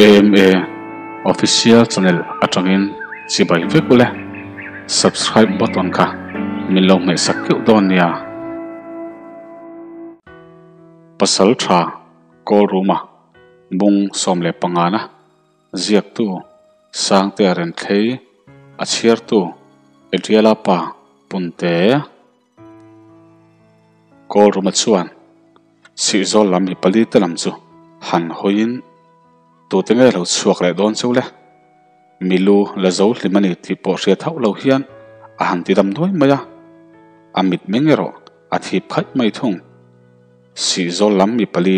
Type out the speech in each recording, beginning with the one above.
AMA Official Channel atangin chibai vek ule. Subscribe button kha min lo hmehsak keuh dawn nia. Pasal tha Call Room-a bung 15 na ziaktu Sangtea Renthlei a chhiartu Adriela pa Punte. Kawlruma chuan Sihzawl lam mi pali te lam chu han hawiin tute nge lo chhuak leh dawn cheu le? Milu la zo hlim a ni tih pawh hriat hauh lo hian a han ti dam duai mai a, a mitmeng erawh a thip khaih mai thung. Sihzawl lam mi pali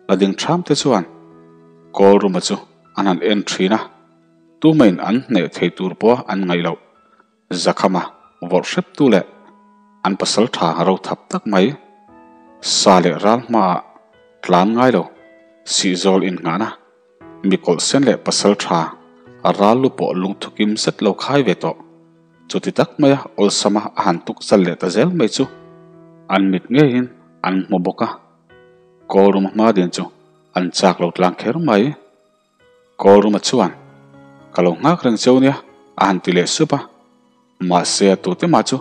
la ding ṭham te chuan Kawlruma chu an han en ṭhin a, tumahin an hneh thei tur pawha an ngaih loh. Zakhama vawrh hreptu leh an pasal tha ro thap tak mai, sa leh ral hmaah tlan ngai lo, sihzawl innghahna, mi kawlh sen leh pasal tha ral lu pawh lungthukim zet lo khai ve tawh. Chuti tak maia awlsama a han tuk zal leh ta zel mai chu an mit ngeiin an hmu bawk a, Kawlruma hma din chu an chak lo tlang kher mai. Kawlruma chuan, Ka lo nghak reng cheu nia, a han ti leh sup a. Mahse a tute mah chu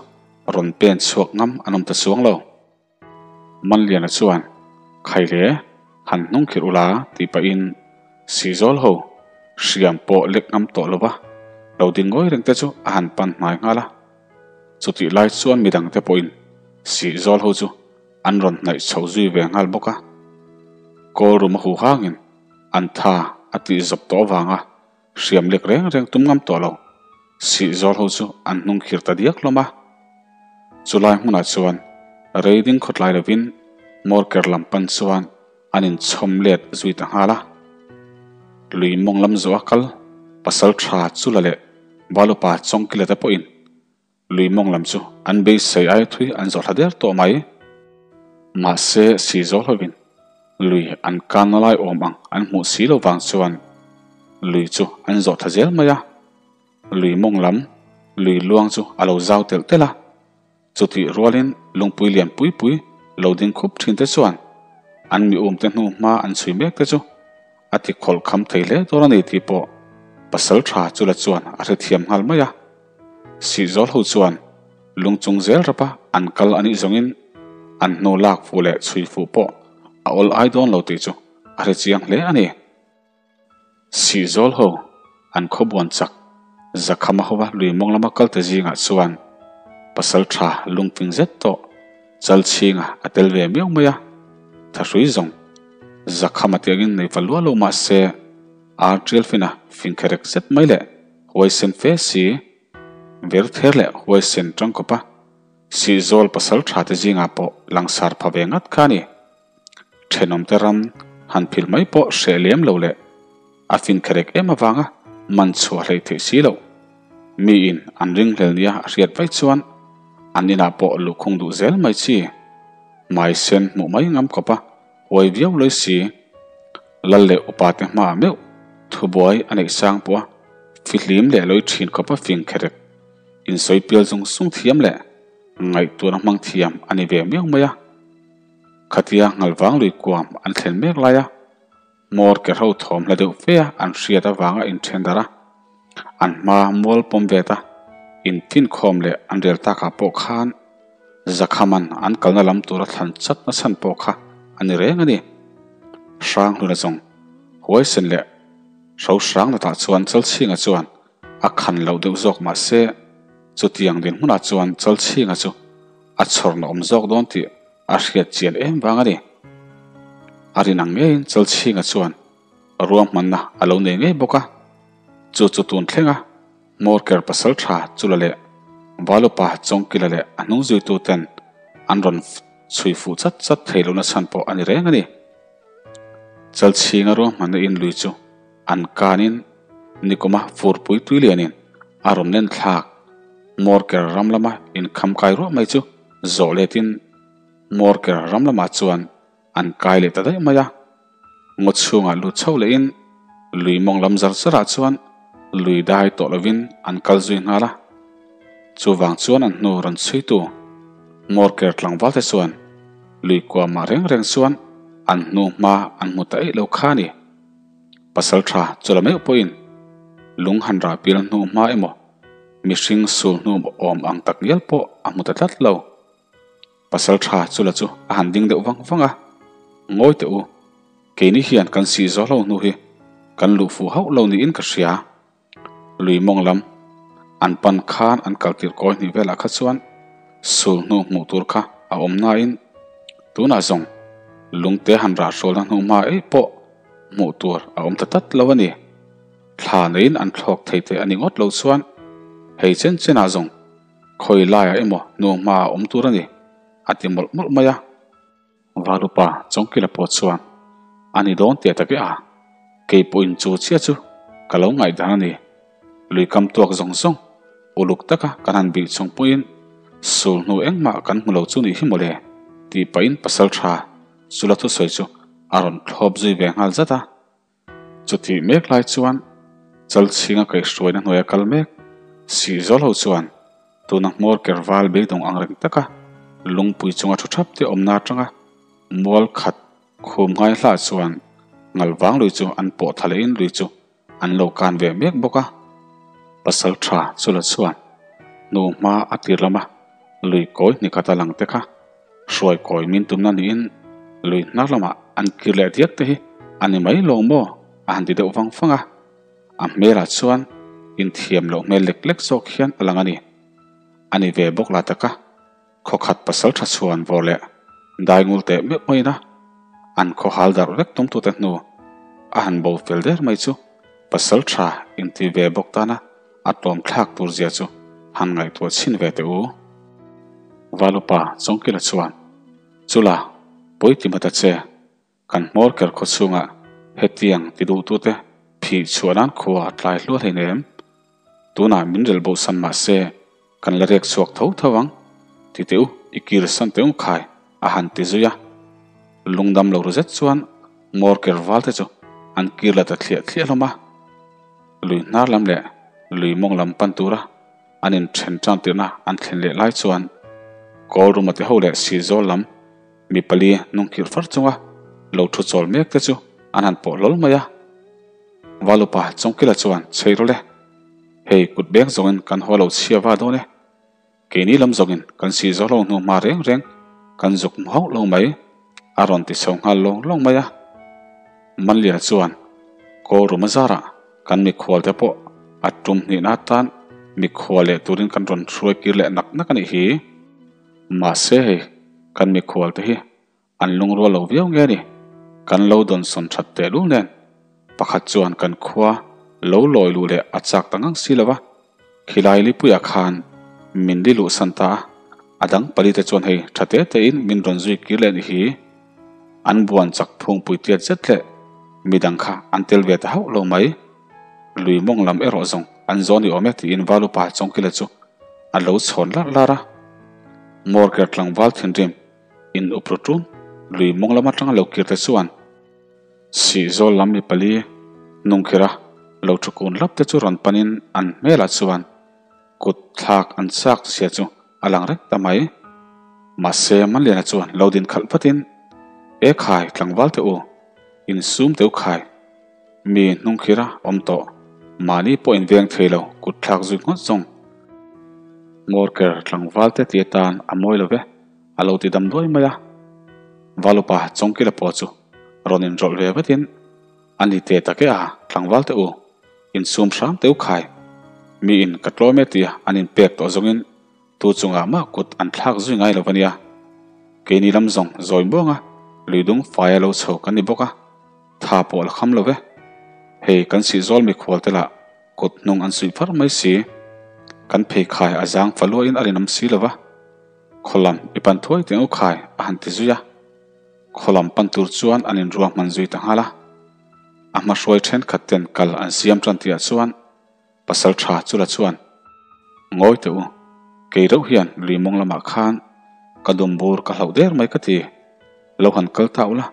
rawn pen chhuak ngam an awm ta chuang lo. Manliana chuan, Khai le, han hnung khirh ula tih pahin Sihzawl ho hriam pawh lek ngam tawh lo va, lo ding ngawi reng te chu a han pan hnai nghal a. Chutih lai chuan midangte pawhin Sihzawl ho chu an rawn hnaih chho zui ve nghal bawk a. Kawlruma huhangin An tha a tih zawp tawh avanga hriam lek reng reng tum ngam tawh lo. Sih zawl ho chu an hnung khir ta diak hlawm a. Chulai hmunah chuan rei ding khawtlai lovin Morker lam pan chuan an inchhawm let zui ta nghal a. Lui mawng lam zawh a kal pasal tha Chula leh Valupa Chawngkila te pawhin Lui mawng lam chu an beisei aia thui an zawh hla der tawh mai. Mahse, si zawh hovin lui an kanna lai awm ang an hmuh si lo vang chuan lui chu an zawh tha zel mai a. Lui mawng lam lui luang chu a lo zau telh telh a. Chutih rualin lungpui lian pui pui lo ding khup thin te chuan an mi umte hnu hma an chhui mek te chu a ti khawlh kham thei hle dawn a ni tih pawh pasal tha chu la chuan a hrethiam nghal mai a. Sihzawl ho chuan lung chung zel rapa an kal a nih zawngin an hnu lak fuh leh chhui fuh pawh a awl ai dawn lo tih chu a hre chiang hle a ni. Sihzawl ho an khawbuan chak Zakhama hova lui mawng lama kal te zingah chuan pasal tha lungfing zet tawh Chalchhinga a tel ve miau mai a, thahrui zawng Zakhama tiangin nei va lua lo mah se ar tialfina fingkherek zet mai leh Huaisen fe si, ver ther leh huaisen tangkawpa Sihzawl pasal tha te zingah pawh langsar pha ve ngat kha a ni. Thenawmte ram han phil mai pawh hreh lem lo leh a finkherek em avanga man chhuah hleih theih si loh. Miin an ringhlel nia a hriat vaih chuan an inah pawh luhkhung duh zel mai chi. Hmai sen hmuh mai ngam khawpa huai viau lawi si. Lal leh upate hmaah meuh thubuai a neih sang pawh a, fihlim leh lawi thin khawpa fing kherek, insawi pial zung zung thiam leh ngaihtuahna hmang thiam a ni ve miau mai a. Khatia Nghalvang lui kuam an thlen mek lai a, hmawr ke hro thawm hla deuh fe a an hriat avanga inthen darh a, an hma mual pawm vet a, infinkhawm leh an rel takah pawh khan Zakhaman an kalna lam tura thlan chat na chhan pawh kha a ni reng a ni. Hranghluna zawng huaisen leh hro hrang natah chuan Chalchhinga chuan a khan loh deuh zawk mah se, chutiang dinhmunah chuan Chalchhinga chu a chhawrna awm zawk dawn tih a hriat chian em vang a ni. A rin ang ngeiin Chalchhinga chuan ruahmanna a lo nei ngei bawk a, chu chu tun thlenga Hmawrker pasal tha Chula leh Valupa Chawngkila leh a hnung zuitu ten an rawn chhui fuh chat chat thei lohna chhan pawh a ni reng a ni. Chalchhinga ruahmanna in lui chu an kanin nikuma furpui tuilianin a rawn len thlak Hmawrker ram lama inkham kai ruah mai chu zawh letin Hmawrker ram lamah chuan an kai leh ta daih mai a. Ngaw chhungah lut chho lehin lui mawng lam zar zarah chuan lui dai tawh lovin an kal zui nghal a. Chuvang chuan an hnu rawn chhuitu Morker tlangval te chuan lui kuamah reng reng chuan an hnu hma an hmu ta eih lo kha a ni. Pasalṭha chula meuh pawhin lung han rah pil hnu hma emaw mihring sul hnu awm ang tak ngial pawh a hmu ta tlat lo. Pasalṭha chula chu a han ding deuh vang vang a, Ngawi teh u, keini hian kan sih zawh lo hnu hi kan luh fuh hauh lo niin ka hria. Lui mawng lam an pan khan an kal tir kawi hnih velah kha chuan sul hnu hmuh tur kha a awm nain tunah zawng lungte han rah hrualna hnu hma eih pawh hmuh tur a awm ta tlat lo a ni. Thla neiin an thlawk thei te a ni ngawt lo chuan hei chen chenah zawng khawi laiah emaw hnu hma a awm tur a ni a ti mawlh mawlh mai a. Valupa Chawngkila pawh chuan a ni dawn teh tak e a, kei pawhin chu chiah chu ka lo ngaihdan a ni. Lui kam tuak zawng zawng uluk taka kan han bih chung pawhin sul hnu engmah kan hmu lo chu nih hi mawle tih pahin pasal tha Chula thusawi chu a rawn thlawp zui ve nghal zat a. Chutih mek lai chuan Chalchhinga kaihhruaina hnuaia kal mek Sihzawl ho chuan tuna hmawr ker val beidawng ang reng taka lungpui chunga thu thap te awmna atanga mual khat khum ngai hlah chuan ngalvang lui chu an pawh thla lehin lui chu an lo kan ve mek bawk a. Pasal tha chula chuan hnu hma a tir lama lui kawi hni khat a lang te kha hruai kawi min tumna niin lui hnar lamah an kir leh diak te hi a ni mai lo maw a han ti deuh vang vang a. A hmelah chuan inthiam loh hmel lek lek zawk hian a lang a ni. A ni ve bawk la taka khawkhat pasal tha chhuan vawr leh daingul teh meuh maiin a an khaw hal darh vek tumtute hnu a han bo fel der mai chu pasal tha inti ve bawk tana a tlawm thlak tur zia chu han ngaihtuah chhin ve teh u. Valupa Chawngkila chuan, Chula, pawi ti hmata che. Kan hmawr ker khaw chhungah hetiang ti duhtute phih chhuah nan khua a tlai hluah hlei nem. Tunah min rel bohsan mah se kan la rek chhuak tho tho ang. Ti teh u, i kir san teh ung khai, a han ti zui a. Lungdam lo ru zet chuan hmawr ker val te chu an kir la ta thliah thliah hlawm a. Lui hnar lam leh lui mawng lam pan tura an inthen tan tirhna an thlen leh lai chuan Kawlruma te ho leh Sihzawl lam Mi pali hnungkhirh far chunga lo thu chawl mek te chu an han pawh hlawl mai a. Valupa Chawngkila chuan chhei rawlh e, hei kut beng zawngin kan haw lo chhia va dawn e. Keini lam zawngin kan sih zawh lo hnu hma reng reng kan zuk hmu hauh lo mai, a rawn ti chho nghal lawng lawng mai a. Manliana chuan Kawlruma zarah kan mikhual te pawh a tum hnihna atan mikhual leh turin kan rawn hruai kir leh nak nak a nih hi. Mahse hei kan mikhual te hi an lungrual lo viau nge ni? Kan lo dawnsawn that tehlul nen pakhat chuan kan khua lo lawi luh leh a chak ta ngang si lo va, khilai lipuiah khan min li luhsan ta a, a dang pali te chuan hei tha te tein min rawn zui kir leh ni hi. An buan chak phungpui tiat zet leh midang kha an tel ve ta hauh lo mai. Lui mawng lam erawh zawng an zawn i awm e tiin Valupa Chawngkila chu a lo chhawn larh larh a. Morker tlangval thinrim in up ru ṭun lui mawng lam aṭanga lo kir te chuan Sihzawl lam mi pali hnungkhirh a lo ṭhu kun lap te chu rawn panin an hmelah chuan kut thlak an chak zia chu a lang reng ta mai. Mahse Manliana chuan lo din khalh vatin, E khai tlangval te u, insum teu khai. Mi hnungkhir a awm tawh. Mahni pawh inveng thei lo, kut thlak zui ngawt zawng. Ngawrker tlangval te ti atan a mawi lo ve, a lo ti dam duai mai a. Valupa Chawngkila pawh chu rawn inrawlh ve vatin, A ni te tak e a, tlangval te u, insum hram teu khai. Miin ka tlawm e tia an inpek tawh zawngin Tu chungah mah kut an thlak zui ngai lo a nia. Keini lam zawng zawi muanga lui dung faia lo chho kan ni bawk a, tha pawh la kham lo ve. Hei kan sihzawl mikhual te lah kut hnung an suih far mai si. Kan pheikhai a zang fa luahin a rinawm si lo va. Khawlam i pan thuai teng u khai a han ti zui a. Khawlam pan tur chuan an inruahman zui ta nghal a. A hmahruai thenkhat ten kal an siam tan tihah chuan Pasal tha chula chuan, Ngawi teh u, kei reuh hian lui mawng lamah khan ka dum bur ka hlauh der mai ka ti. Lo han kal ta ula,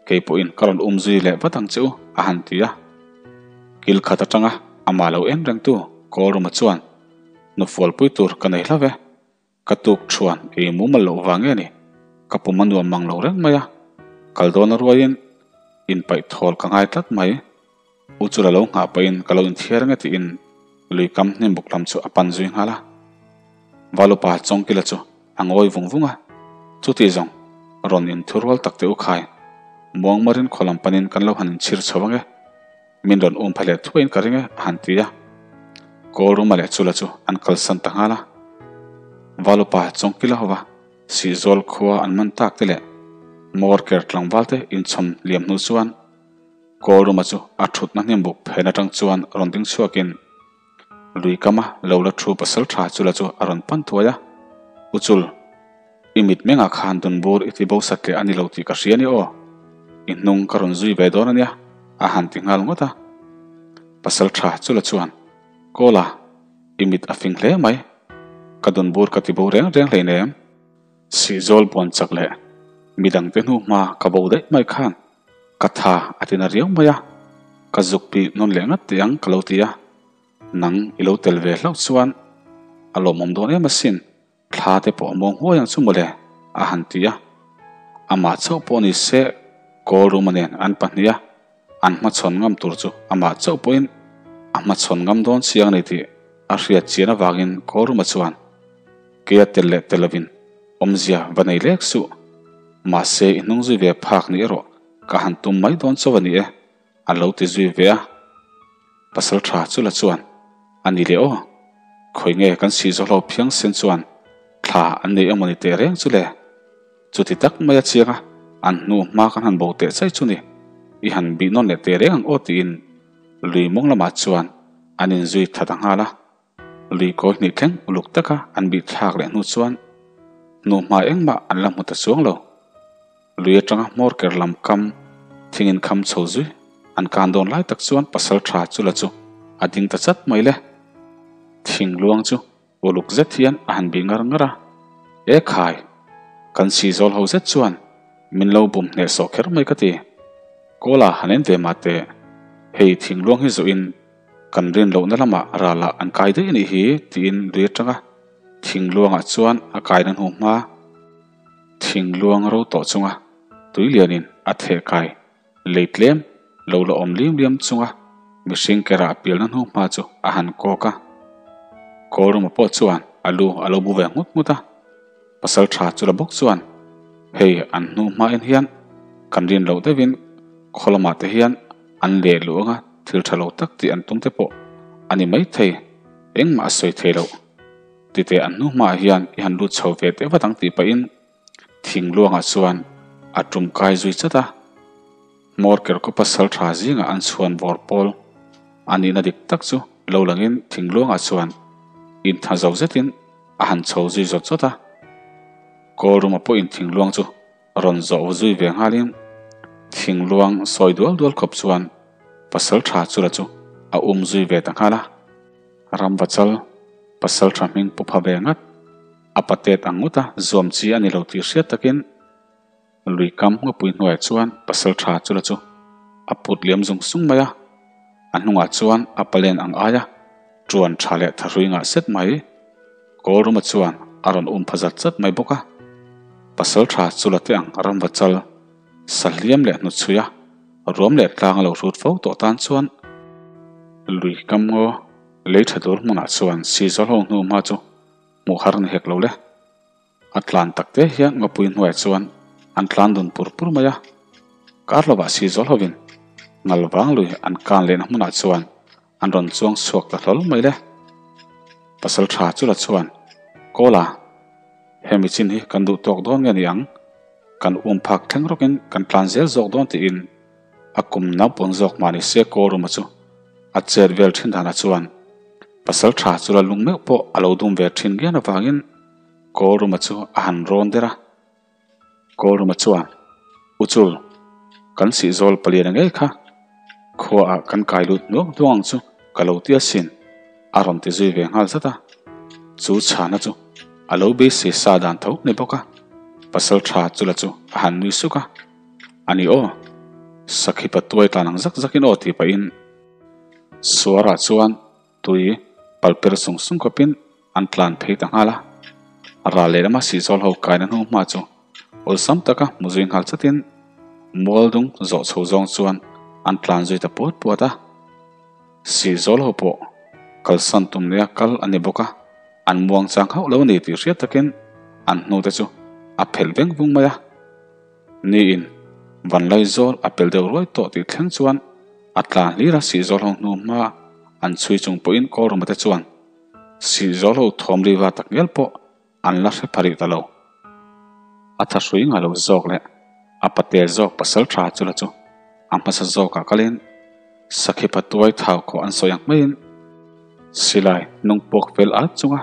kei pawhin ka rawn um zui leh vat ang che u, a han ti a. Kil khat atanga amah lo en rengtu Kawlruma chuan, Nufualpui tur ka nei hlauh e, Ka tuk thuan ei mumal loh vang nge ni? Ka pum a nuam mang lo reng mai a, kal dawn a ruaiin inpaih thawl ka ngai tlat mai. U Chula lo nghah pahin ka lo inthiar nge tiin lui kam hnim buk lam chu a pan zui nghal a. Valupa Chawngkila chu a ngawi vung vung a, Chutih zawng, rawn inthurual tak teh u khai. Muangmarin khaw lam panin kan lo han inchhir chho ang e. Min rawn um pha leh thuaiin ka ring e, a han ti a. Kawlruma leh Chula chu an kalsan ta nghal a. Valupa Chawngkila hova Sihzawl khua an man tak te leh Mawrker tlangval te inchhawm liam hnu chuan Kawlruma chu a thutna hnim buk phen atang chuan rawn ding chhuakin Lui kama lo la thu pasal tha chula chu a rawn pan thuai a, U Chul, i mit mengah khan dunbur i ti bo sat leh a ni lo tih ka hria a ni aw, i hnung ka rawn zui ve dawn a nia, a han ti nghal ngawt a. Pasal tha chula chuan, Kawla, i mit a fing hle mai, ka dunbur ka ti bo reng reng hleinem. Sihzawl buan chak leh midangte hnu hma ka bo daih mai khan ka tha a ti na riau mai a, ka zuk pi nawn leh ngat teh ang ka lo ti a, nang i lo tel ve hlauh chuan a lawmawm dawn em asin, thla te pawh a muang huai ang chu mawle a han ti a, amah chauh pawh ni se Kawlruma nen an pahnih a, an hmachhawn ngam tur chu amah chauh pawhin a hmachhawn ngam dawn chiang a ni tih a hriat chian avangin Kawlruma chuan keia tel leh tel lovin awmzia va nei lek suh. Mahse i hnung zui ve phak ni erawh ka han tum mai dawn chauh a ni e, a lo ti zui ve a. Pasal tha chu la chuan a ni leh aw, khawi nge kan sih zawhlo phiang sen chuan thla an nei emawni teh reng chu le. Chuti tak mai a chiang a, an hnu hma kan han bo teh chai chu ni, i han bih nawn leh teh reng ang aw tiin lui mawng lamah chuan an inzui tha ta nghal a. Lui kawi hnih thleng uluk taka an bih thlak leh hnu chuan hnu hma engmah an la hmu ta chuang lo. Lui atanga hmawr ker lam kam thing in kham chho zui an kan dawn lai tak chuan pasal tha chu la chu a ding ta chat mai le. Thing luang chu Uluk zet hian a han bih ngar ngar a, E khai! Kan sihzawl ho zet chuan min lo bum hneh sawh kher mai ka ti. Kawla han en ve mah teh, hei thingluang hi zawhin kan rin lohna lamah ralah an kai daih a nih hi tiin lui atanga thingluangah chuan a kaina hnu hma thingluang ro tawh chunga tuilianin a theh kai Lei tlem lo la awm liam liam chunga mihring ke rah pialna hnu hma chu a han kawk a. Kawlruma pawh chuan a lu a lo bu ve nghut nghut a. Pasal tha chu la bawk chuan hei an hnu hma en hian kan rin loh deuhin khaw lamah te hian an leh luh anga thil tha lo tak tih an tum te pawh a ni maithei engmah a sawi thei loh. Titeh an hnu hmaah hian i han lut chho ve teh vat ang tih pahin Thingluangah chuan a tum kai zui chat a, hmawr kerkaw pasal tha zingah an chhuan bawr pawl a nihna dik tak chu lo langin Thingluangah chuan intha zo zetin a han chho zui zawt zawt a. Kawlruma pawhin Thingluang chu rawn zawh zui ve nghalin Thingluang sawi dual dual khawp chuan pasal tha chula chu a um zui ve ta nghal a. Ramvachal pasal tha hming pu pha ve ngat. A patet ang ngawt a, zuam chi a ni lo tih hriat takin lui kam ngawpui hnuaiah chuan pasal tha chu la chu a put liam zung sung mai a, a hnungah chuan a palen ang aia tuan tha leh thahrui ngah set mai Kawlruma chuan a rawn um pha zat zat mai bawk a. Pasal tha chu la te ang ramva chal sa hliam leh hnuchhui a, ruam leh tlang a lo hrut fo tawh tan chuan lui kam ngaw lei tha dur hmunah chuan sizawl ho hnu hma chu Hmuh har ni hek lo le. A tlan tak te hian ngawpui hnuaiah chuan an tlan dun pur pur mai a. Kar lovah si zawl hovin ngal vang lui an kan lehna hmunah chuan an rawn chuang chhuak ta hlawl mai le. Pasal tha chu la chuan, Kawla, hemi chin hi kan duh tawk dawn nge ni ang? Kan um phak thleng rawkin kan tlan zel zawk dawn tiin a kum naupang zawk mah ni se Kawlruma chu a chet vel thin danah chuan Pasal tha chu la lung meuh pawh a lo dum ve thin ngian avangin Kawlruma chu a han rawn der a. Kawlruma chuan, U Chul, kan sihzawl palian a ngei kha. Khuaah kan kai lut hnuang hnuang ang chu ka lo ti asin, a rawn ti zui ve nghal zat a. Chu chhana chu a lo beisei sa dan tho ni bawk a. Pasal tha chu la chu a han nui suk a. A ni aw, sakhi patuai tlan ang zak zakin aw tih pahin, Suarah chuan tui pal per sung sung khawpin an tlan phei ta nghal a, ral lehlam a sihzawl ho kaina hnu hma chu awlsam taka hmu zui nghal chatin mual dung zawh chho zawng chuan an tlan zui ta puat puat a. Sihzawl ho pawh kalsan tum neia kal a ni bawk a, an muang chang hauh lo a ni tih hriat takin an hnute chu a phelh veng vung mai a. Niin Vanlaizawl a pel deuh ruai tawh tih thleng chuan a tlan hlir a Sihzawl ho hnu hma an chhui chung pawhin Kawlruma te chuan Sihzawl ho thawm riva tak ngial pawh an la hre pha rih ta lo. A thahrui ngai lo zawk leh a pate zawk pasal tha chu la chu a hmasa zawkah kalin sakhi patuai thau khawh an sawi ang hmaiin silai hnung puak fel at chunga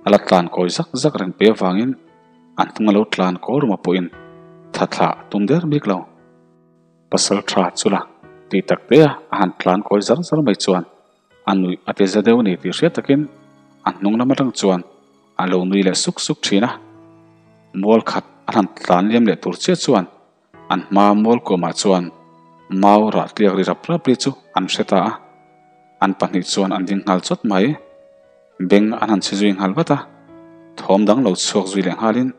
a la tlan kawi zak zak reng pe avangin a hnung a lo tlan kawl ruma pawhin tha thlah a tum der bik lo. Pasal tha chu la tih tak te a a han tlan kawi zar zar mai chuan A nuih a ti za deuh a ni tih hriat takin a hnung lam atang chuan a lo nui leh suk suk thin a. Mual khat a han tlan liam leh tur chiah chuan an hma mual kuamah chuan mau rah tliak ri rap rap ri chu an hre ta a. An pahnih chuan an ding nghal chawt mai. Beng an han chhi zui nghal vat a, thawm dang lo chhuak zui leh nghalin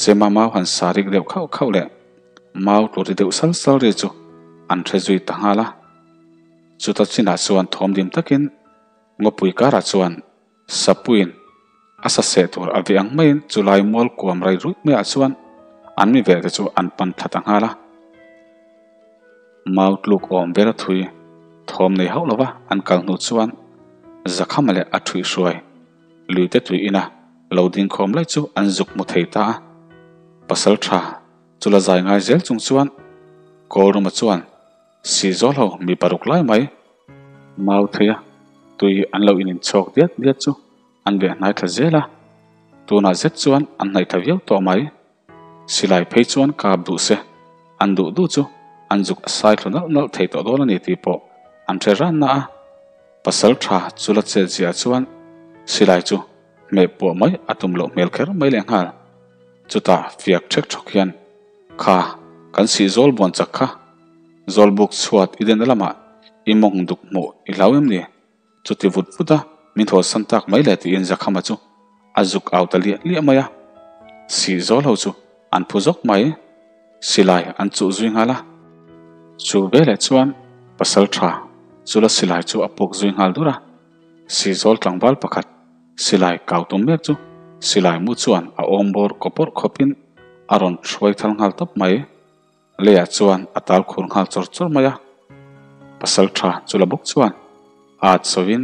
Chema mau han sa rik deuh khauh khauh leh mau tlu ri deuh sal sal ri chu an hre zui ta nghal a. Chuta chinah chuan thawm dim takin ngawpui karah chuan Sapuiin a sa seh tur a veh ang maiin chulai mual kuam rai ruih maiah chuan an mi veh te chu an pan thla ta nghal a. Mau tluk awm vel a thui thawm nei hauh lova an kal hnu chuan Zakhama leh a thuihhruai luite tui ina lo ding khawm lai chu an zuk hmu thei ta a. Pasal tha chu la zai ngai zel chung chuan Kawlruma chuan Sihzawl ho mi paruk lai mai mau thei a, tui an lo in inchhawk diat diat chu an veh hnai thla zel a, tunah zet chuan an hnaih thla viau tawh mai. Silai phei chuan kap duh se, an duh duh chu an zuk sai thlu nalh nalh thei tawh dawn a ni tih pawh an hre ran na a, pasal tha chu la chet ziah chuan silai chu hmeh puah mai a tum loh hmel kher mai lehnghal. Chutah fiak ṭhek ṭhawk hian kha kan sihzawl buan chak kha. Zawlbuk chhuat i denna lamah i mawng duk hmuh i hlau em ni? Chuti vut vut a, min thawlsan tak mai le tiin Zakhama chu a zuk au ta liah liah mai a. Sih zawl ho chu an phu zawk mai. Silai an chuh zui nghal a. Chu veleh chuan pasal tha chu la silai chu a puk zui nghal dur a. Sih zawl tlangval pakhat silai kau tum mek chu silai mu chuan a awm bawr kawpawrh khawpin a rawn hruai thal nghal tawp mai. Leiah chuan a tal khur nghal chawr chawr mai a, pasal tha chu la bawk chuan at sawin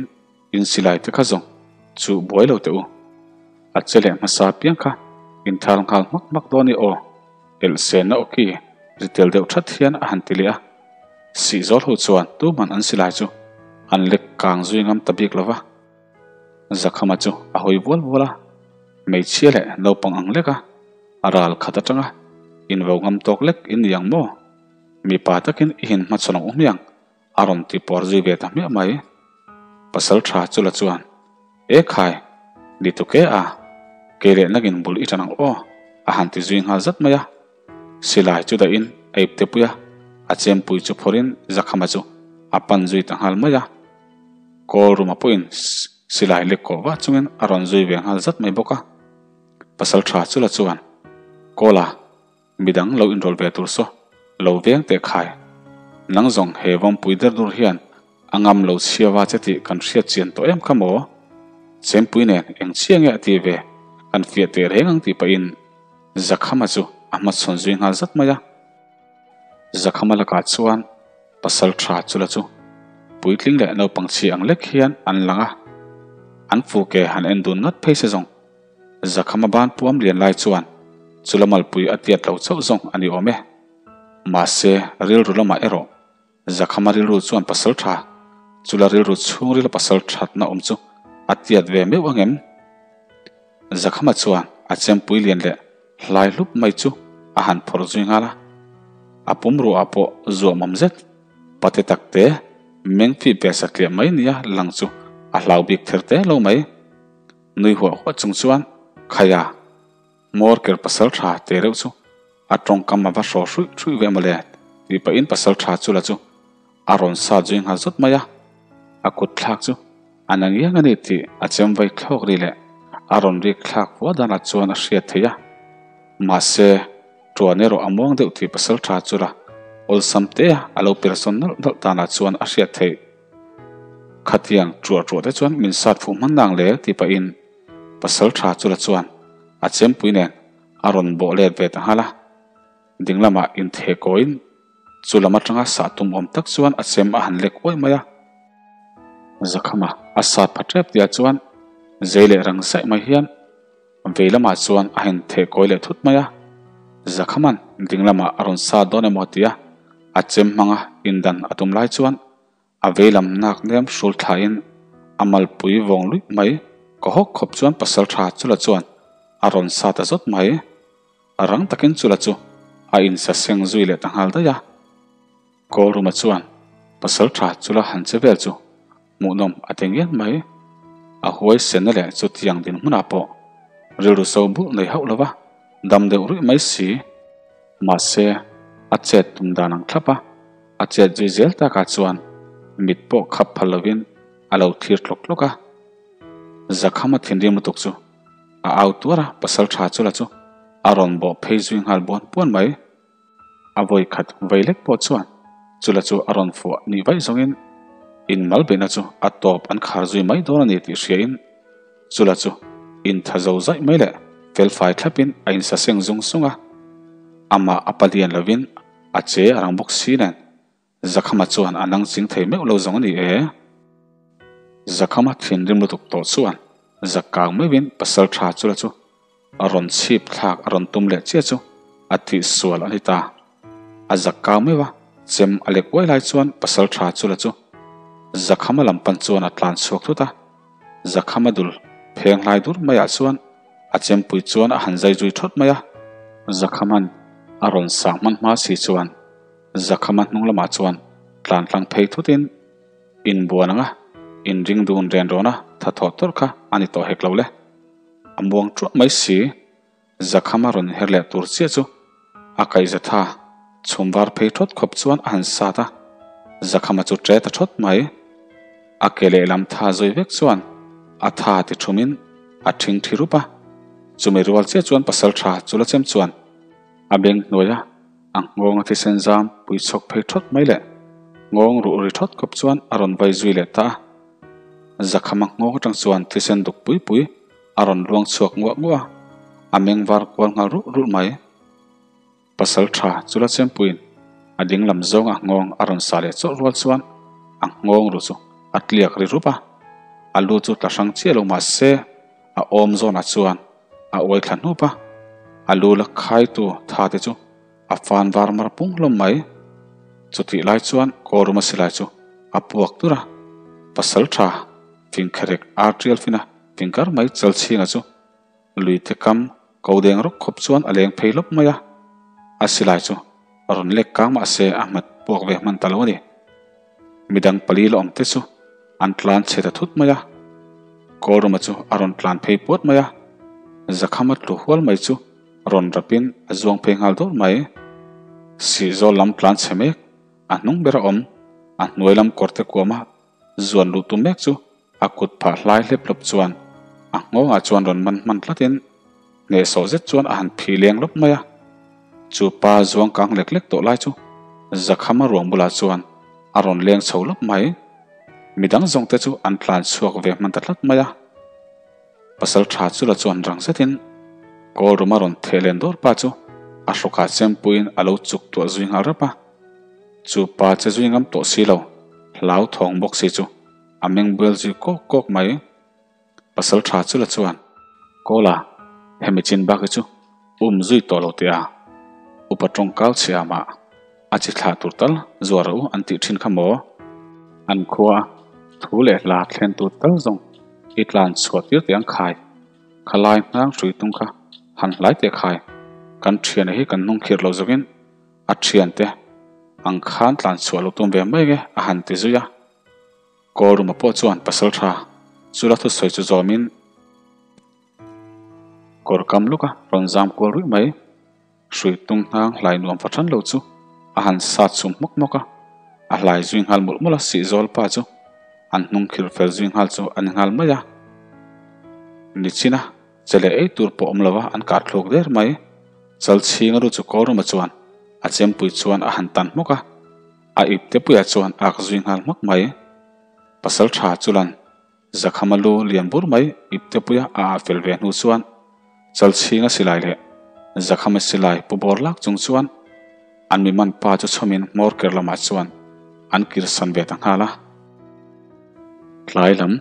in silai te kha zawng chu buai lo teh u. A che leh hmasa piang kha in thal nghal hmak hmak dawn i aw, elh senna awki ri tel deuh that hian a han ti leh a. Sihzawl ho chuan tuman an silai chu an lek kang zui ngam ta bik lo va. Zakhama chu a hawi vual vual a, hmeichhia leh naupang ang lek a, A ral khat atanga invo ngam tawk lek i ni ang maw? Mipa takin i hin hmachhawn ang u hmiang, a rawn ti pawr zui ve ta hmiah mai. Pasal tha chu la chuan, E khai, ni tu ke a, kei leh nagin bul i tan ang aw, a han ti zui nghal zat mai a. Silai chu dahin a ipte pui a, a chempui chu phawrhin Zakhama chu a pan zui ta nghal mai a. Kawl ruma pawhin silai lek kawh vah chungin a rawn zui ve nghal zat mai bawk a. Pasal tha chu la chuan, Kawla, midang lo inrawlh ve tur saw, lo veng teh khai. Nang zawng he vawmpui der dur hian a ngam lo chhiava che tih kan hriat chian tawh em kha maw? Chempui nen eng chhia nge a ti ve, kan fiah teh reng ang tih pahin Zakhama chu a hmachhawn zui nghal zat mai a. Zakhama lakah chuan pasal tha chu la chu puitling leh naupang chhia ang lek hian an lang a, an fuke han en dun ngat phei se zawng. Zakhama ban puam lian lai chuan chu la malpui a tiat lo chauh zawng a ni awm e. Mahse, rilru lamah erawh Zakhama rilru chuan pasal tha, chu la rilru chhungrila pasal thatna awm chu a tiat ve meuh ang em? Zakhama chuan a chempui lian leh hlai hlup mai chu a han phawrh zui nghal a. A pumruah pawh zuahmawm zet, pate takte meng fip ve satliah mai nia lang chu a hlau bik ther te lo mai. Nui huah huah chung chuan Khaia hmawr ker pasal tha te reuh chu a tawngkam a va hraw hruih hruih ve mawle tih pahin pasal tha chu la chu a rawn sat zui nghal zawt mai a. A kut thlak chu a na ngiang a ni tih a chem vai thlawk ri leh a rawn rik thlak fua danah chuan a hriat theih a. Mahse, tuan erawh a muang deuh tih pasal tha chu la awlsam te a lo persawn nalh nalh danah chuan a hriat theih. Khatiang ṭuah ṭuah te chuan min sat fuh hman nang le tih pahin Pasalṭha chula chuan a chempui nen a rawn bawh let ve ta nghal a. Ding lamah intheh kawiin chu lam aṭanga sah tum awm tak chuan a chem a han lek uaih mai a. Zakhama a sat pha ṭep tihah chuan zei leh rang zaih mai hian vei lamah chuan a han theh kawi leh thut mai a. Zakhama'n ding lamah a rawn sat dawn emaw tia a chem hmanga indan a tum lai chuan A veilam nak nem hrul thlain a malpui vawng luih mai ka hawk khawp chuan pasal tha chula chuan a rawn sa ta zawt mai. A rang takin chula chu a insa seng zui leh ta nghal daih a. Kawlruma chuan pasal tha chula han che vel chu hmuhnawm a ti ngian mai. A huai senna leh chutiang dinhmunah pawh rilru so bulh nei hauh lova dam deuh ruih mai si. Mahse, a chet tum dan ang thlap a. A chet zui zel takah chuan mit pawh khap phal lovin a lo thlir tlawk tlawk a. Zakhama thinrim lutuk chu a au tuar a, pasal tha chu la chu a rawn bawh phei zui nghal buan buan mai. A vawi khat vei lek pawh chuan chu la chu a rawn fuah nih vaih zawngin inmal beihna chu a tawp an khar zui mai dawn a ni tih hriain chu la chu intha zo zaih mai leh felfai thlapin a insaseng zung zung a. Amah a palian lovin A che a rang bawk si nen, Zakhama chuan a nang ching thei meuh lo zawng a ni e. Zakhama thinrim lutuk tawh chuan zak kang meuhin pasal tha chula chu a rawn chhip thlak a rawn tum leh chiah chu a tih sual a ni ta. A zak kang meuh a, chem a lek uai lai chuan pasal tha chula chu Zakhama lam pan chuan a tlan chhuak thut a. Zakhama dul pheng hlai dur maiah chuan a chempui chuan a han zai zui thawt mai a. Zakhama'n a rawn sang hman hma si chuan Zakhama hnung lamah chuan tlan tlang phei thutin inbuan anga inring dun ren rawn a tha thawh tawrh kha a ni tawh hek lo le. A muang ṭuah mai si. Zakhama rawn inher leh tur chiah chu a kaihza tha chhum var phei thawt khawp chuan a han sat a, Zakhama chu ṭe ta thawt mai. A ke lehlam tha zui vek chuan a tha ti thumin a ṭhing ṭhi rup a, chumi rual chiah chuan pasal ṭha chu la chem chuan a beng hnuaia a nghawng a thisen zam pui chhawk phei thawt mai leh nghawng ruh ri thawt khawp chuan a rawn vai zui leh ta a. Zakhama nghawng aṭang chuan thisen duk pui pui A rawn luang chhuak nguah nguah a, a meng var kual nghal rulh rulh mai. Pasal tha chu la chempuiin a ding lam zawng a nghawng a rawn sa leh chawlh rual chuan a nghawng ru chu a tliak ri rup a, a lu chu tla hrang chiah lo mah se a awm zawnah chuan a uai thla hnup a, a lu la khaitu tha te chu a fan var mar pung hlawm mai. Chutih lai chuan Kawruma silai chu a puak dur a, pasal tha fingkherek ar tial fina Tingkar mai Chalchhinga chu lui te kam ko deng rawk khawp chuan a leng phei lawp mai a, a silai chu a rawn lek kang mah se a hmat puak ve hman ta lo a ni. Midang pali la awm te chu an tlan chhe ta thut mai a, Kawlruma chu a rawn tlan phei puat mai a, Zakhama tlu hual mai chu rawn rapin a zuang phei nghal dawr mai. Sihzawl lam tlan chhe mek, a hnung ber a awm, a hnuai lam kawr te kuama zuan luh tum mek chu A kut phah hlai hlep hlawp chuan a nghawngah chuan rawn man hman tlatin hnehsawh zet chuan a han phih leng lawp mai a. Chu pa zuang kang lek lek tawh lai chu Zakhama ruang bulah chuan a rawn leng chho lawp mai. Midang zawng te chu an tlan chhuak ve hman ta tlat mai a. Pasal tha chu la chuan rang zetin Kawlruma rawn theh len dawr pa chu a hrawkah chempuiin a lo chuk tuah zui nghal rap a. Chu pa che zui ngam tawh si lo, hlau thawng bawk si chu A meng bual zui kawk kawk mai. Pasal tha chu la chuan, Kawla, hemi chin bak hi chu um zui tawh lo teh a, upa tawngkau chhia mah a chi thlah tur tal zuar rawh u an tih thin kha maw? An khua a thu leh hla thlen tur tal zawng i tlan chhuah tir teh ang khai. Khalai hnang hrui tung kha han hlai teh khai. Kan thiana hi kan hnung khirh lo zawkin a thiante ang khan tlan chhuah lo tum ve mai nge a han ti zui a. Kawlruma pawh chuan pasal tha chu la thusawi chu zawmin kawr kam luk a rawn zam kual ruih mai. Hrui tung hnang hlai nuam fahran lo chu a han sat chhum hmawk hmawk a, a hlai zui nghal mawlh mawlh a, sihzawl pa chu an hnung khirh fel zui nghal chu a ni nghal mai a. Nichin a che leh ei tur pawh awm lo a an kah thluk der mai. Chalchhing a ru chu Kawlruma chuan a chempui chuan a han tan hmawk a. A ip te puiah chuan ak zui nghal hmak mai. Pasalṭha chulan Zakhama lu lian bur mai iptepuia a ah fel ve hnu chuan Chalchhinga silai leh Zakhama silai pu bawr lak chung chuan an mi man pa chu chhawmin hmawr ker lamah chuan an kirsan ve ta nghal a. Tlai lam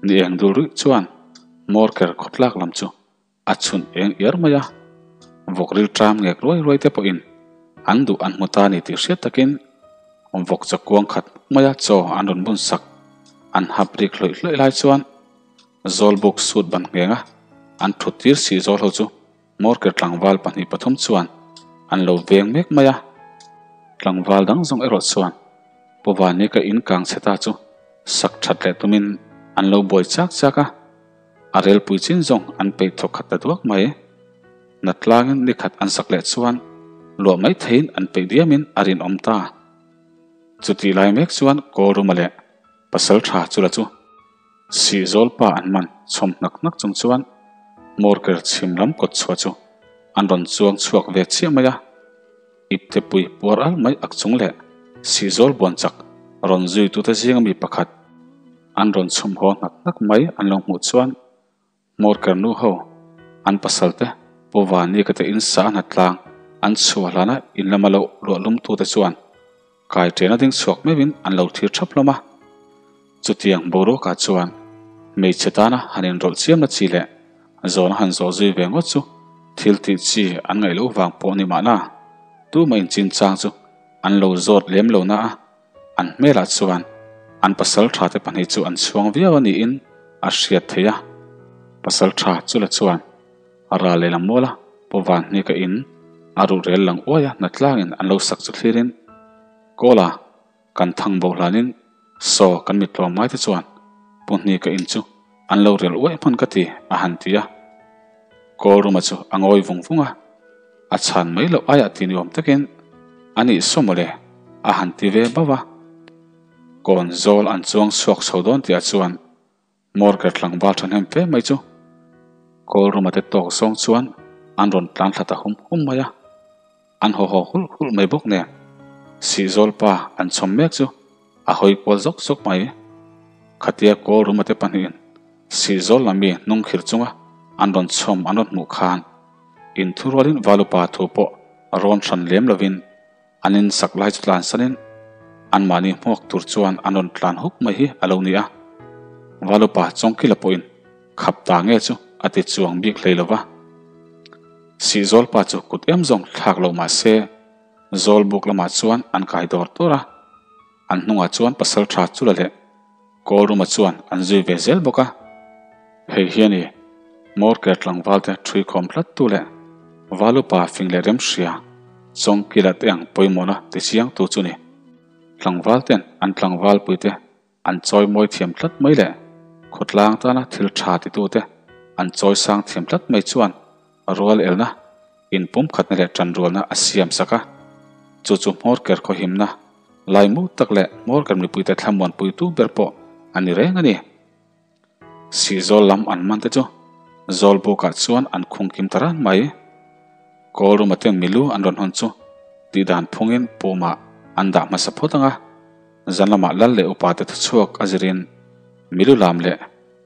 ni eng dul ruih chuan hmawr ker khawtlak lam chu a chhun eng iar mai a, vawk ril ṭam ngek ruai ruai te pawhin an duh an hmu ta ni tih hriat takin vawk chaw kuang khat maia chaw an rawn bun sak an hap rik hlawih hlawih lai chuan Zawlbuk sut ban ngheng a, an thut tir si zawl ho chu Morker tlangval 2 3 chuan an lo veng mek mai a, tlangval dang zawng erawh chuan Puvani ka in kang chhe ta chu sak that leh tumin an lo buai chak chak a. A relpui chin zawng an peih thawk khat ta duak mai. Natlangin ni khat an sak leh chuan luah mai theiin an peih diamin a rinawm ta. Chutih lai mek chuan Kawlruma leh Pasal tha chu la chu Sihzawl pa an man chhawm hnak hnak chung chuan Morker chhim lam kawt chhuah chu an rawn chuang chhuak ve chiah mai a. Iptepui puar al mai ak chung leh Sihzawl buan chak rawn zuitute zinga mi pakhat An rawn chhum haw hnak hnak mai an lo hmuh chuan Hmawrker nu ho an pasal te Pu Vani ka te in sa a hna tlang an chhuah hlana in lama lo luah lum tu te chuan kai ṭena ding chhuak meuhin an lo thlir ṭhap hlawm a. Chutiang boruakah chuan hmeichhe tana han inrawlh chiamna chi leh zawhna han zawh zui ve ngawt chu thil tih chi an ngaih loh vang pawh ni mahna tumah inchinchang chu an lo zawt lem lo na a. An hmelah chuan an pasal tha te pahnih chu an chhuang viau a niin a hriat theih a. Pasal tha chu la chuan a ral lehlam mual a, Pu Vanhnika in a ruhrel lang uai a hnatlangin an lo sak chu thlirin Kawla kan thang bo hlanin saw kan mit tlawm ngai te chuan Pu Hnika in chu an lo rel uaih hman ka ti a han ti a. Kawlruma chu a ngawi vung vung a. A chhan mai loh aiah ti ni awm takin a nih saw mawle a han ti ve bauh a. Kawn zawl an chuang chhuak chho dawn tihah chuan Morker tlangval thahnem fe mai chu Kawlruma te tawk zawng chuan an rawn tlan thla ta hum hum mai a. An haw haw hulh hulh mai bawk nen Sihzawl pa an chhawm mek chu a hawi kual zawk zawk mai. Khatia Kawlruma te pahnihin Sihzawl lam mi hnung khir chunga an rawn chhawm an rawn hmuh khan Inthurualin Valupa thu pawh rawn hran lem lovin an insak lai chu tlansanin anmahni hmuak tur chuan an rawn tlan huk mai hi a lo ni a. Valupa Chawngkila pawhin khap ta nge chu a ti chuang bik hlei lova. Sihzawlpa chu kut em zawng thlak lo mah se Zawlbuk lamah chuan an kai dawr dawr a, an hnungah chuan pasaltha chu la leh Kawlruma chuan an zui ve zel bawk a. Hei hian i Morker tlangvalte ṭhui khawm hlat tu leh Valupa fing leh remhria Chawngkila te ang pawimawhna ti chiang tu chu ni. Tlangvalten an tlangvalpuite an chawi mawi thiam tlat mai leh khawtlang tana thil ṭha titute an chawi sang thiam tlat mai chuan rual elna, inpumkhatna leh ṭanrualna a siam sak a. Chu chu Hmawrker khawhimna laimu tak leh Hmawrker mipuite thlamuanpuitu ber pawh a ni reng a ni. Sihzawl lam an man te chu Zawlbukah chuan an khung kim ta ran mai. Kawlruma ten milu an rawn hawn chu tihdan phungin pumah an dah hmasa phawt ang a, zan lamah lal leh upate thuchhuak a zirin milu lam leh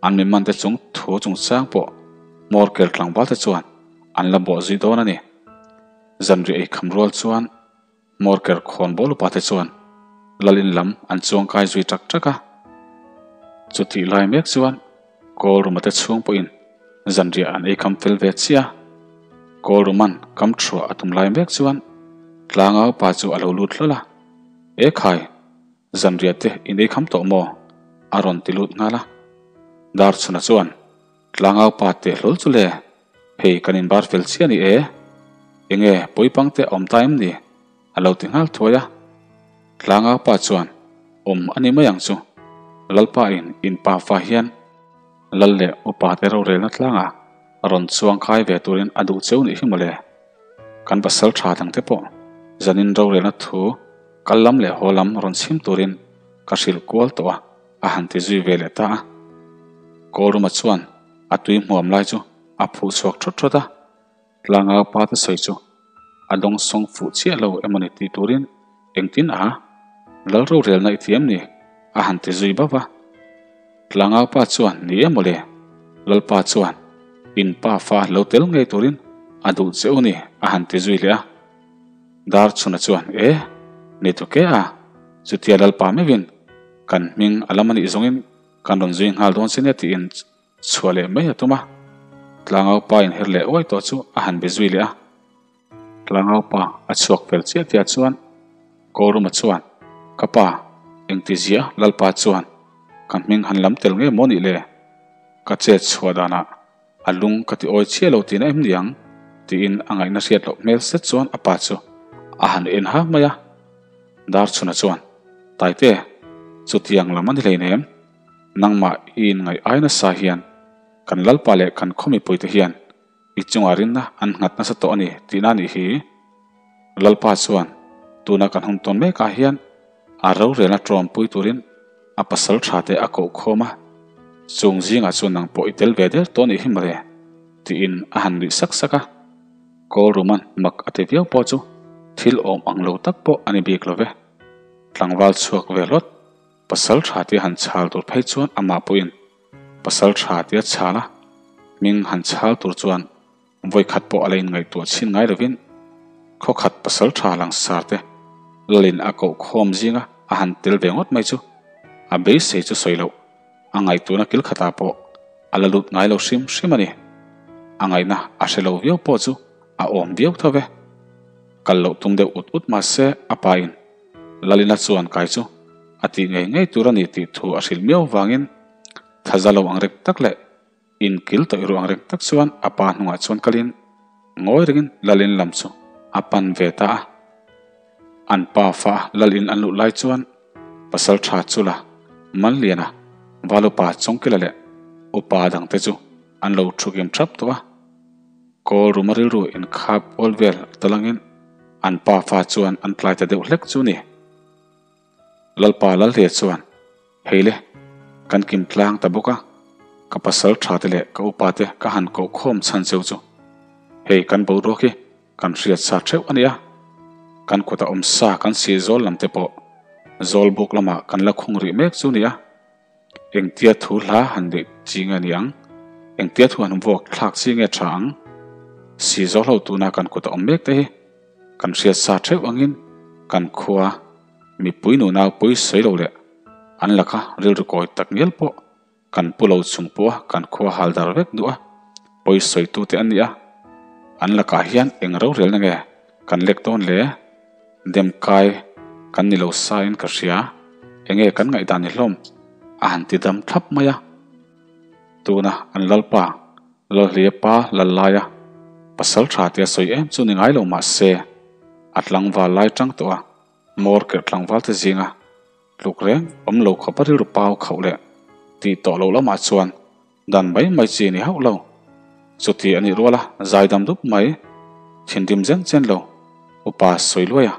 an mi man te chung thu chungchang pawh Hmawrkel tlangval te chuan an la bawh zui dawn a ni. Zanriah ei kham rual chuan Hmawrker khawn bawl upa te chuan Lalin lam an chuang kai zui tak tak a. Chutih lai mek chuan Kawlruma te chhung pawhin zanriah an ei kham fel ve chiah a. Kawlruman kam thuah a tum lai mek chuan Tlangau pa chu a lo lut hlawl a, E khai! Zanriah te in ei kham tawh maw? a rawn ti lut nghal a. Darchhuna chuan Tlangau pa teh hlawl chu le, hei kan inbar fel chiah a ni e. Enge pawipang te a awm ta em ni? a lo ti nghal thuai a. Tlangau pa chuan awm a ni mai ang chu, Lalpa in in pa fa hian Lal leh upa te rorelna tlangah rawn chuang kai ve turin a duh cheu nih hi mawle. Kan pasal tha dangte pawh zanin rorelna thu kal lam leh haw lam rawn chhim turin ka hrilh kual tawh a, a han ti zui ve leh ta a. Kawlruma chuan a tui hmuam lai chu a phuh chhuak thawt thawt a, Tlangau pa te sawi chu a dawng sawng fuh chiah lo emawni tih turin engtin a Lal rorelna i thiam ni? a han ti zui bauh a. Tlangaupa chuan, Ni e mawle, Lalpa chuan in pa fa lo tel ngei turin a duh che u ni, a han ti zui leh a. Darchhuna chuan, E, ni tu ke a, chutia Lalpa meuhin kan hming a lam a nih zawngin kan rawn zui nghal dawn che nia tiin chhuah leh mai a tum a. Tlangaupa inher leh uai tawh chu a han be zui leh a. Tlangaupa a chhuak fel chiah chiah chuan Kawlruma chuan, Ka pa, engti zia Lalpa chuan ka hming han lam tel nge maw nih le? Ka chet chhuah danah a lung ka ti awi chiah lo tihna em ni ang? tiin a ngaihna hriat loh hmel set chuan a pa chu a han en ha mai a. Darchhuna chuan, Taite, chutiang lam a ni hleinem, nangmah i inngaih ai nasa hian kan Lalpa leh kan khaw mipuite hian I chungah rinna an nghat nasa tawh a ni tihna a nih hi. Lalpa chuan tuna kan hun tawn mekah hian a rorelna tawmpui turin a pasal tha te a koh khawm a, chung zingah chuan nang pawh i tel ve der tawh a nih hi mawle tiin a han nuih sak sak a. Kawlruman mak a ti viau pawh chu thil awm ang lo tak pawh a ni bik lo ve. Tlangval chhuak ve hlawt pasal tha te han chhal tur phei chuan amah pawhin Pasal tha tia chhal a, hming han chhal tur chuan vawikhat pawh a la inngaihtuah chhin ngai lovin khawkhat pasal tha langsar te lalin a koh khawm zinga a han tel ve ngawt mai chu a beisei chu sawi loh a ngaihtuahna kil khatah pawh a la lut ngai lo hrim hrim a ni. A ngaihna a hre lo viau pawh chu a awm viau tho ve. Kal loh tum deuh ut ut mahse a pa in Lalina chuan kai chu a tih ngei ngei tur a ni tih thu a hrilh miau vangin thaza lo ang reng tak leh inkil tawih ruh ang reng tak chuan a pa hnungah chuan kalin ngawi rengin Lalin lam chu a pan ve ta a. An pa fa Lalin an luh lai chuan pasal tha Chula, Manliana, Valupa Chawngkila leh upa dangte chu an lo thu kim thap tawh a. Kawl ruma rilru inkhap kual vel talangin an pa fa chuan an tlai ta deuh hlek chu ni. Lalpa Lalhlia chuan, Hei le, kan kim tlang ta bawk a, ka pasal tha te leh ka upa te ka han koh khawm chhan cheu chu. Hei kan boruak hi kan hriat sa theuh a nia. Kan kutah awm sa kan sih zawl lam te pawh zawl buk lamah kan la khung rih mek chu nia. Engtia thu hla han neih chi nge ni ang? Engtia thu han vuak thlak chi nge tha ang? Si zo hlo tuna kan kut a awm mek te hi kan hriat sa theuh angin kan khua mipui nunau pui sawi lo leh an laka rilru kawi tak ngial pawh kan pu lo chung pawha kan khua hal dar vek duh a pawi sawi tute an ni a, an lakah hian eng rorelna nge kan lek dawn le? Demkai kan ni lo sa in ka hria, enge kan ngaihdan ni hlawm? A han ti dam thlap mai a. Tuna an Lalpa, Lalhlia pa lal laia pasal tha tia sawi em chu ni ngai lo mah se, a tlangval lai tang tawh a, hmawr kerh tlangval te zinga tluk reng awm lo khawpa rilru pau khauh leh tih tawh loh lamah chuan Dan mai mai chi ni hauh lo. Chuti a nih rual a, zaidam dup mai, thinrim zen zen lo, upa sawi luai a,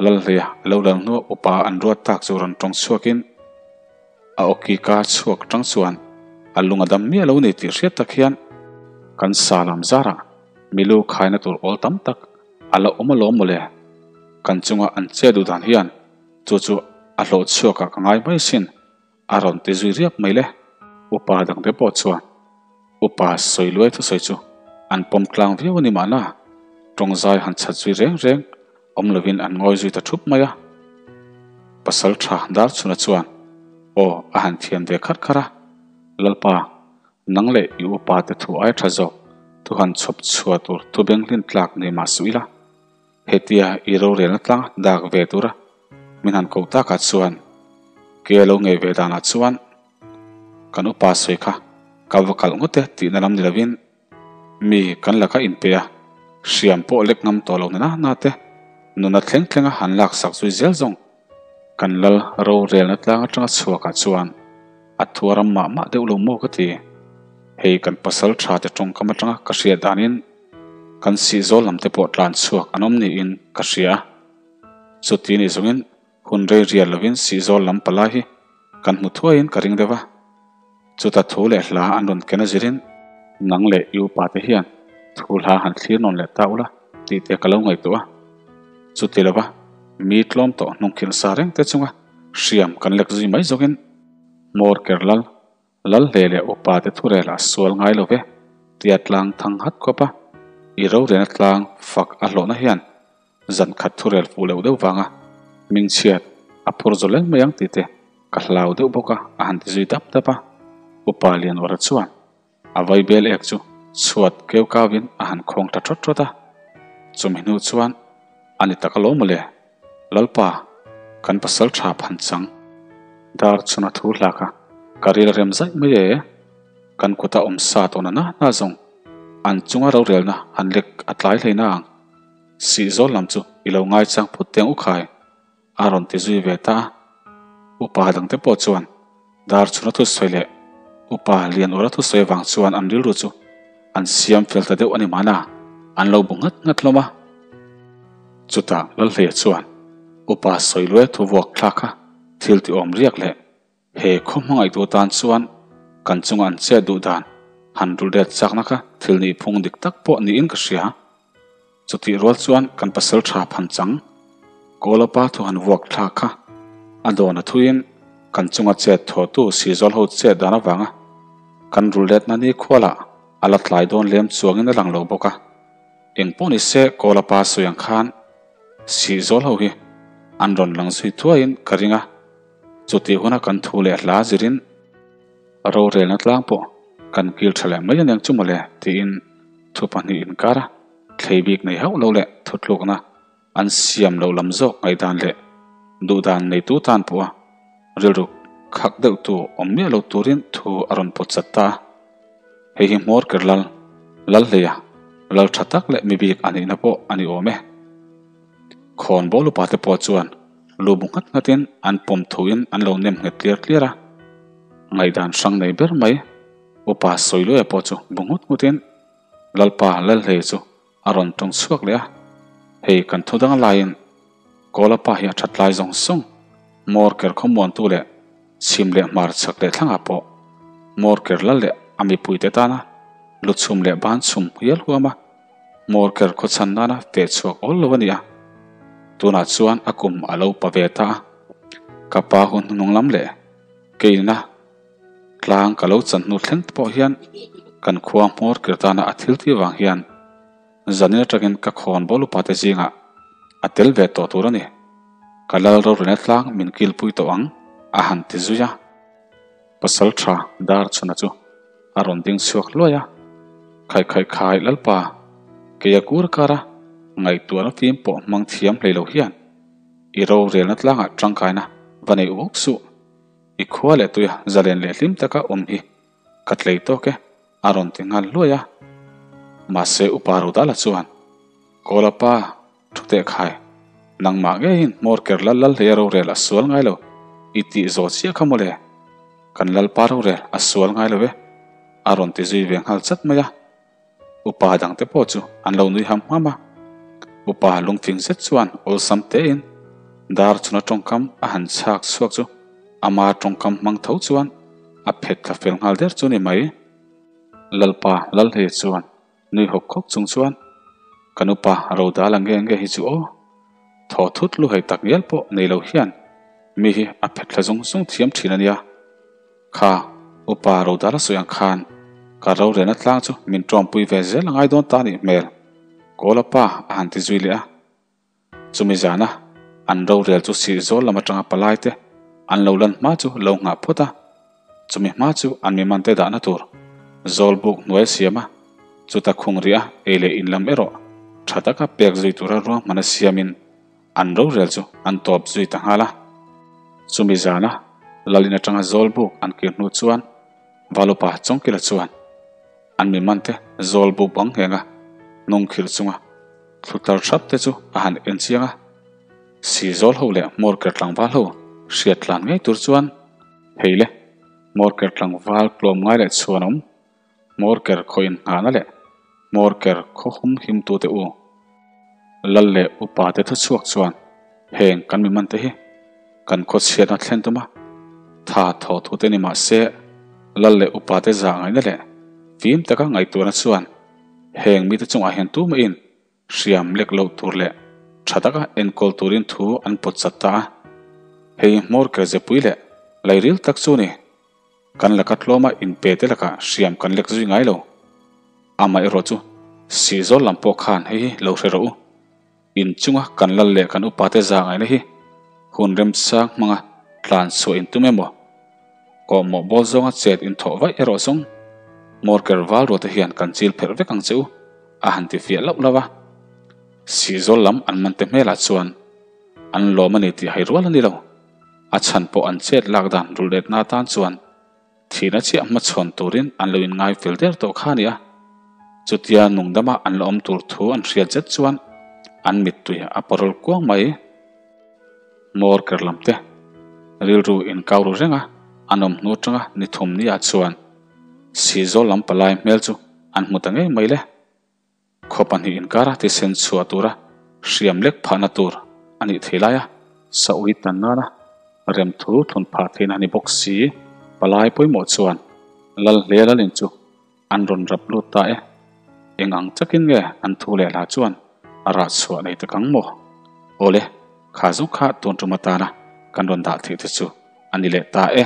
Lalhleia a lo lal hnua upa an ruat tak chu rawn tawng chhuakin a awki ka chhuak tang chuan a lung a dam miah lo ni tih hriat tak hian kan sa lam zarah milu khaina tur awl tam tak a la awm alawm mawle. Kan chunga an che duh dan hian chu chu a hlawh chhuakah ka ngai mai sin. A rawn ti zui riap mai le. Upa dangte pawh chuan upa sawi luai thusawi chu an pawm tlang viau a ni mahna, tawngzai han chhat zui reng reng awm lovin an ngawi zui ta thup mai a. Pasal tha Darchhuna chuan aw a han thiam ve kharh kharh a, Lalpa, nang leh i upa te thu ai tha zawk thu han chhawp chhuah tur thu benghlin tlak nei mah suh ila, Hetia i rorelna tlang dak ve tura min han koh takah chuan ke lo ngei ve danah chuan kan upa sawi kha ka va kalh ngawt e tihna lam ni lovin mi kan laka inpe a, hriam pawh lek ngam tawh lo nana na te nuna thleng thlenga han laksak zui zel zawng kan lal rorelna tlang atanga chhuakah chuan a thuaram mah mah deuh lo maw ka ti. Hei kan pasal tha te tawngkam atanga ka hriat danin Kan sihzawl lam te pawh tlan chhuak an awm niin ka hria. Chuti ni zawngin hun rei rial lovin sihzawl lam palai hi kan hmu thuaiin ka ring deuh a. Chuta thu leh hla an rawn ken a zirin nang leh i upa te hian thu hla han thlir nawn leh ta ula tih te ka lo ngaihtuah a. Chuti lova mi tlawm tawh hnungkhilh sa reng te chunga hriam kan lek zui mai zawngin hmawr ker lal. Lalhle leh upa te thurel a sual ngai lo ve tia tlang thang hat khawp a, i rorelna tlang fak a hlawhna hian zan khat thurel fuh loh deuh vanga hmingchhiat a phur zaw leng mai ang tih te ka hlau deuh bawk a, a han ti zui dap dap a. Upa Lianawra chuan a vaibel ek chu chhuat keu kauin a han khawng ta thawt thawt a. Chumi hnu chuan a ni tak alawm mawle, Lalpa, kan pasal tha phan chang. Dar chhuna thu hlak a, ka ril rem zaih mai e. Kan kuta awm sa tawhna na na zawng an chunga rorelna han lek a tlai hlei na ang. Sihzawl lam chu i lo ngaichang phut teng u khai. A rawn ti zui ve ta a. Upa dangte pawh chuan Darchhuna thusawi leh Upa Lianawra thusawi avang chuan an rilru chu an siam fel ta deuh a ni mahna, an lo bu nghat nghat hlawm a. Chutah Lalhleia chuan Upa Sawiluai thu vuak thlak kha thil ti awm riak leh He khaw hmangaihtu tan chuan kan chunga an chet duh dan han rulret chakna kha thil nih phung dik tak pawh niin ka hria. Chutih rual chuan kan pasal tha phan chang Kawlapa thu han vuak thlak kha a dawn a thuiin kan chunga chet thawhtu Sizawl ho chet dan avanga kan rulletna ni khualah a la tlai dawn lem chuangin a lang lo bawk a. Engpawh ni se Kawlapa sawi ang khan Sizawl ho hi an rawn lang zui thuaiin ka ring a. Chutih huna kan thu leh hla zirin rorelna tlang pawh kan kil tha leh mai aniang chu mawle tiin thu pahnih inkar a thlei bik nei hauh lo leh thutlukna an siam loh lam zawk ngaihdan leh duhdan neitu tan pawha rilru khak deuh tu awm miah lo turin thu a rawn pawt chat ta a. Hei hi hmawr ker lal, Lalhleia, lal tha tak leh mi bik a nihna pawh a ni awm e. Khawnbawl upate pawh chuan lu bu nghat nghatin an pawm thuin an lo nem nghet tliar tliar a. Ngaihdan hrang nei ber mai Upa Sawiluaia pawh chu bu nghut nghutin Lalpa Lalhlei chu a rawn tawng chhuak leh a. Hei kan thu dang laiin Kawlapa hi a that lai zawng zawng Hmawr ker khawmuantu leh chhim leh hmar chhak leh thlangah pawh Hmawr ker lal leh a mipuite tana lu chhum leh ban chhum hial huam a. Hmawr ker khaw chhan nana feh chhuak awl lo a ni a, tunah chuan a kum a lo pa ve ta a, ka pa hun hnung lam leh keina tlang ka lo chan hnu thleng te pawh hian kan khua hmawr ker tana a thil tih vang hian zanin atangin ka khawn bawl upa te zingah a tel ve tawh tur a ni, ka lal rorelna tlang min kilpui tawh ang a han ti zui a. Pasal tha dar chhuna chu a rawn ding chhuak hluai a, Khai khai khai Lalpa, kei a kur kar a, ngaihtuahna fim pawh hmang thiam hlei lo hian i rorelna tlangah tangkaina va nei uk suh. I khua leh tuia zalen leh hlim taka awm hi ka tlei tawk e, a rawn ti nghal hluai a. Mahse Upa Rodala chuan, Kawlapa, Thu teh khai, nangmah ngeiin hmawr ker lal lal hlei a rorel a sual ngai lo, i tih zawh chiah kha mawle. Kan Lalpa rorel a sual ngai lo e, a rawn ti zui ve nghal chat mai a. Upa dangte pawh chu an lo nui ham ham a. Upa lungfing zet chuan awlsam tein dar chhuna tawngkam a han chhak chhuak chu ama tawngkam hmang tho chuan a phet thla fel nghal der chu ni mai. Lalpa Lalhlei chuan Nui hawk hawk chung chuan ka nupa Rodala nge nge hi chu aw, thaw thut lu hei tak ngial pawh nei lo hian mi hi a phet thla zung zung thiam thin a nia. Kha upa Rodala sawi ang khan ka rorelna tlang chu min tawmpui ve zel a ngai dawn ta nih hmel, Kawla pa a han ti zui leh a. Chumi zana an rorel chu Sihzawl lam atanga palai te an lo lan hma chu lo nghah phawt a, chumi hma chu an miman te dahna tur zawl buk hnuai a siam a, chuta khung rih a ei leh in lam erawh tha taka pek zui tura ruahman a siamin an rorel chu an tawp zui ta nghal a. Chumi zana Lalin atanga zawl buk an kir hnu chuan Valupa Chawngkila chuan an miman te zawl buk bang nghenga hnung khilh chunga Thlutar hrap te chu a han en chiang a, Sizawl ho leh Hmawrker tlangval ho hriat tlan ngei tur chuan hei le, Hmawrker tlangval tlawm ngai leh chhuan awm, Hmawrker khaw inngahna leh Hmawrker khaw hum him tute u, Lal leh upa te thuchhuak chuan heng kan mi man te hi kan khaw chhiatna thlen tum a, tha thaw thu te ni mah se Lal leh upa te zah ngaihna leh fim taka ngaihtuahna chuan Heng mite chungah hian tumahin hriam lek loh tur leh tha taka enkawl turin thu an pawt chat ta a. Hei hmawr ker zepui leh lairil tak chu ni. Kan laka tlawma inpe te lakah hriam kan lek zui ngai lo. Amaherawh chu Sihzawl lam pawh khan hei hi lo hre rawh u. In chunga kan lal leh kan upate za ngaihna hi hun remchang hmanga tlan chhuah in tum emaw? Kawhmawh bawl zawnga chet in thawh vaih erawh zawng Morker val ruate hian kan chil pherh vek ang che u, a han ti fiah lauh lauh a. Sihzawl lam an man te hmelah chuan an lawm a ni tih hai rual a ni lo. A chhan pawh an chet lak dan rulletna atan chuan Thihna chiah hmachhawn turin an lo inngai fel der tawh kha a ni a. Chutia nungdama an la awm tur thu an hriat zet chuan an mittui a parawl kuang mai. Hmawr ker lam te rilru inkau ru reng a, an awm hnu atanga ni thum ni ah chuan Sihzawl lam palai hmel chu an hmu ta ngei mai le. Khaw pahnih inkara thisen chhuah tura hriam lek phahna tur a nih thei lai a, Saui tan nana remthu thlun phah theihna a ni bawk si. Palai pawimawh chuan Lal hle lalin chu an rawn rap lut ta e. Eng ang takin nge an thu leh hla chuan a rah chhuah nei tak ang maw? Awle, kha zawng kha tun tum atana kan rawn dah theih te chu a ni leh ta e.